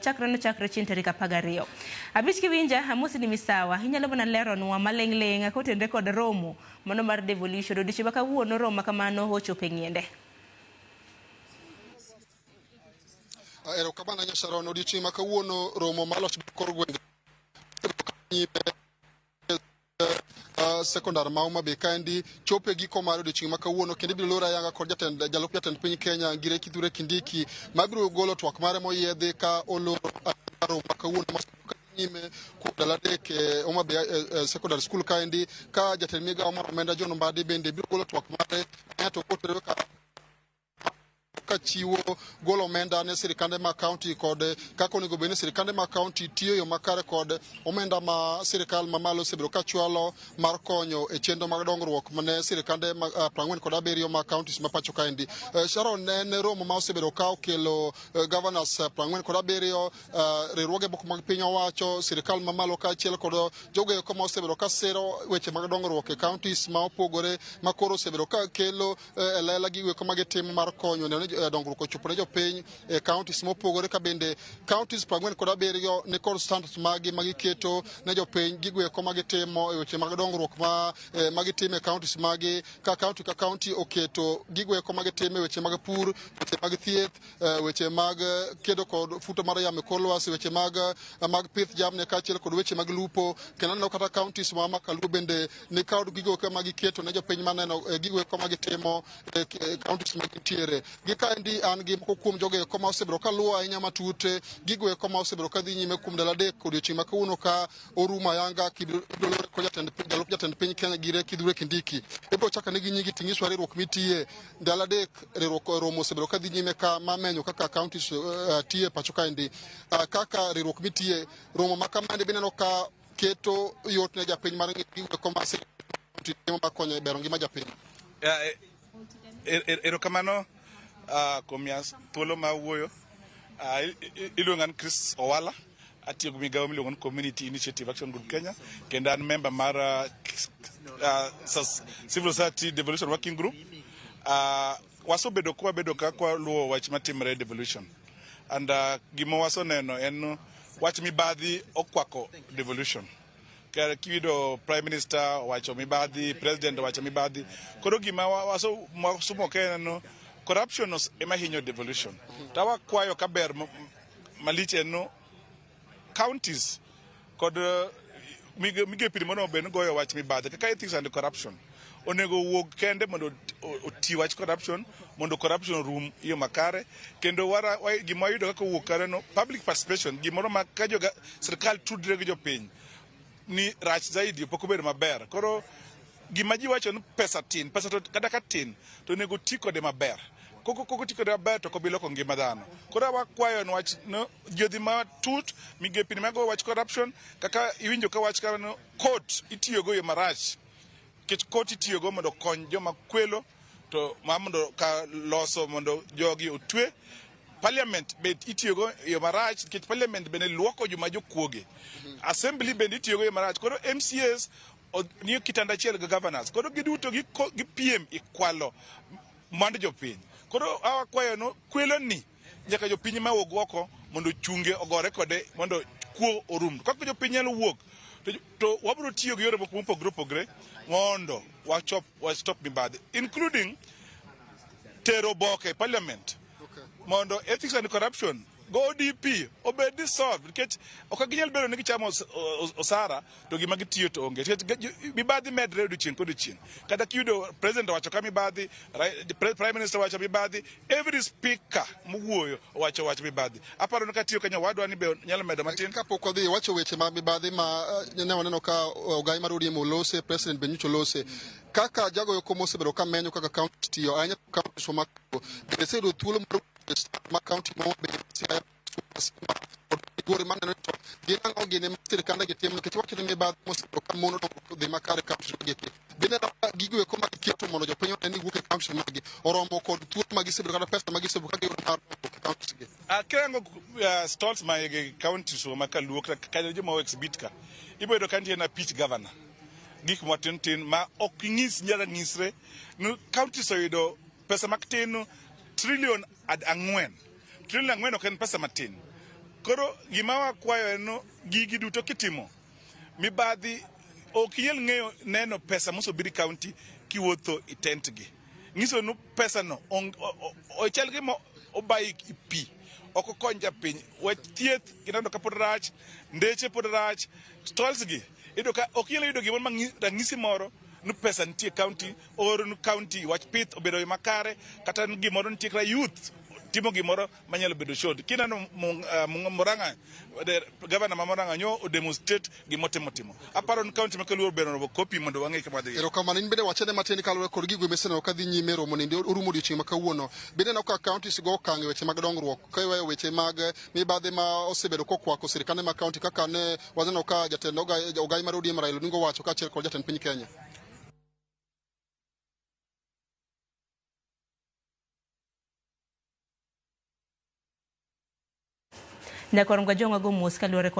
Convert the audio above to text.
Chakre nochakre chieng' tarik 12. Abich kiwinja, amosi ni misawa. Inyalo mana leronwa maling' ling' kotenre kod romo mano mar devolution. Odiochieng' ma kawuono romo ma kamano ochopo e ng'iende. Erokamano ahinya Sharon. Odiochieng' ma kawuono romo mar loch kor gwenge nyime sekondar ma Homa Bay kaendi chopo e giko mar odiochieng' ma kawuono kendo ibiro lor ayanga kod jatend jalup jatend piny Kenya Ngire Kithure Kindiki mabiro golo twak mare moyiedhi ka oloro romo ma kawuono ma nyime kuom ndalo 3 e Homa Bay Secondary School kaendi ka jatend migawo mar omenda John Mbadi bende biro golo twak mare aeto kotenore ka chiwo golo omenda ne sirikande mag kaunti kod kaka onego bed ni sirikande mag kaunti tiyo e yo makare kod omenda ma sirikal mamalo osebedo ka chwalo mar konyo e chenro mag dongruok ne sirikande mag 47 mag counties ma pacho kaendi. Sharon, en romo ma osebedo ka okelo governors 47, riwruoge moko mag piny owacho, sirikal mamalo kaachiel kod jogo eko ma osebedo ka siro weche mag dongruok e counties ma opogore ma koro osebedo ka kelo e lela gigo eko ma gitimo mar konyo neno ni dongruok ochopo ne jopiny e counties mopogore, ka bende counties 47 ni kod standards magi ma giketo ne jopiny gigo eko ma gitimo e weche mag dongruok ma gitimo e counties magi, ka county ka county oketo gigo eko ma gitimo e weche mag pur, weche mag thieth, weche mag kedo kod futo mar yamo e kor lwasi, weche mag pith jamni kaachiel kod weche mag lupo. Kendo aneno kata counties ma Makaluo bende ni kod gigo eko ma giketo ne jopiny maneno gigo eko ma gitimo e counties ma gintiere. Gi kaendi an gi moko kuom jogo eko ma osebedo ka luwo ahinya matut gigo eko ma osebedo ka dhi nyime kuom ndalo 3 odiochieng' ma kawuono ka orumo ayanga kibiro lor kod jatend piny, jalup jatend piny Kenya Gire Kithure Kindiki. Ibiro chako ane gi nyingi ting'iswa riwruok mitiye. Ndalo 3 riwruok romo osebedo ka dhi nyime ka mamenyo kaka counties tiyo e pacho kaendi. Kaka riwruok mitiye romo ma kamande bineno ka keto yot ne japiny mar ng'eyo gigo eko ma sirkal timo mar konyo e bero ngima japiny. Erokamano kuom miya thuolo mar wuoyo. Iluonga ni Chris Owala. Atiyo gi migawo miluongo ni Community Initiative Action Group Kenya kendo an member mar Civil Society Devolution Working Group. Wasebedo ka wabedo ka kwaluwo wach matimore e devolution and gima waseneno en wach mibadhi okwako devolution. Kiyudo Prime Minister owacho mibadhi, President owacho mibadhi. Koro gima wasomo ka en corruption ema hinyo devolution. To wakwayo ka ber malich en no counties kod migepni monego bed ni goyo wach mibadhi kaka ethics and corruption onego owuog kende mondo oti wach corruption mondo corruption orum e yo makare. Kendo gima wayudo kaka owuok kare no public participation, gimoro ma ka joga sirkal tudre gi jopiny ni rach zaidi pok obedo maber. Koro gima ji wacho ni pesa tin, pesa to kata ka tin to onego ti kode maber. Koko ti kode maber to ok obi loko ngima dhano. Koro wakwayo ni wach no ji odhi matut migepni mago wach corruption kaka iwinjo ka wach kaka no court itiyogo e yo marach nikech court itiyogo mondo okony joma kwelo to ma mondo ka loso mondo jogi otwe. Parliament be itiyogo e yo marach nikech parliament bende luoko joma jokuoge. Assembly bende itiyogo e yo marach. Koro MCAs nie kitanda achiel gi governors. Koro giduto gipiem e kwalo mwandu jopiny. Koro wakwayo no kwelo ni nyaka jopiny ma wuog oko mondo ochunge ogore kode mondo kuo orum. Kaka jopiny nyalo wuok to wabiro tiyo gi yore moko mopogore opogore mondo wachop wa stop mibadhi, including tero oboke e parliament mondo ethics and corruption go ODP obed dissolved nikech ok ginyal bedo ni gichamo osara to gima gitiyo to onge nikech mibadhi medre odiochieng' kodiochieng'. Kata kiyudo president owacho ka mibadhi, prime minister owacho mibadhi, every speaker mowuoyo owacho wach mibadhi. Aparo ni katiyo kanyo wadwa ni be nyalo medo matin. Kapok wadhi wacho weche mag mibadhi ma ne waneno ka ogai mar ODM olose, president be nyocha olose. Kaka jago eko mosebedo ka menyo kaka county tiyo, ahinya counties ma bende oseyudo thuolo mar ma county ma Homa Bay, Siaya, kod Migori maneno ni to gin ang'o gini ma sirikande gi timo nikech wacho ni mibadhi mosebedo ka mono dongruok dhi makare e counties magi eki. Bineno ka gigo eko ma giketo mondo jopiny one ni wuok e counties magi oromo kod thuolo ma gisebedo kata pesa ma gisebedo ka giyudo mar dongruok e counties gi. Kirango stalls ma e counties wa ma kaluo kata joma o exhibit ka, ibiro yudo ka nitie na pitch governor gik matin tin ma ok nyis nyalo nyisre ni counties oyudo pesa matin trillion 4. Trillion 4 ok en pesa matin. Koro gima wakwayo en no gigi duto kitimo mibadhi ok inyal ng'eyo neno pesa mosobiri county kiwuotho i tent gi. Nyiso ni pesa no ochal gima obayi pi ok okony japiny. Wach thieth gineno ka pod rach, ndeche pod rach, stalls gi iyudo ka ok inyal yudo gimoro ranyisi moro ni pesa nitie county or ni county wach pith obedo makare kata ni gimoro nitie kata youth timo gimoro manyalo bedo short. Kineno Murang'a, governor ma Murang'a nyo o demonstrate gimotimo timo. Aparo ni county ma Kaluo ber mondo copy mondo wang'e kama wadhiye. Erokamano in bende wachane matin kaluwore kod gigo miseneno ka dhi nyime e romo ni orumo odiochieng' ma kawuono. Bende ineno ka counties go okang' e weche mag dongruok ka iweyo weche mag mibadhi ma osebedo kokwako sirkande mag county kaka ne waneno ka jatend ogai mar ODM Raila Odinga owacho kaachiel kod jatend piny Kenya. Nyakwar Mgajong'a go mos kaluwore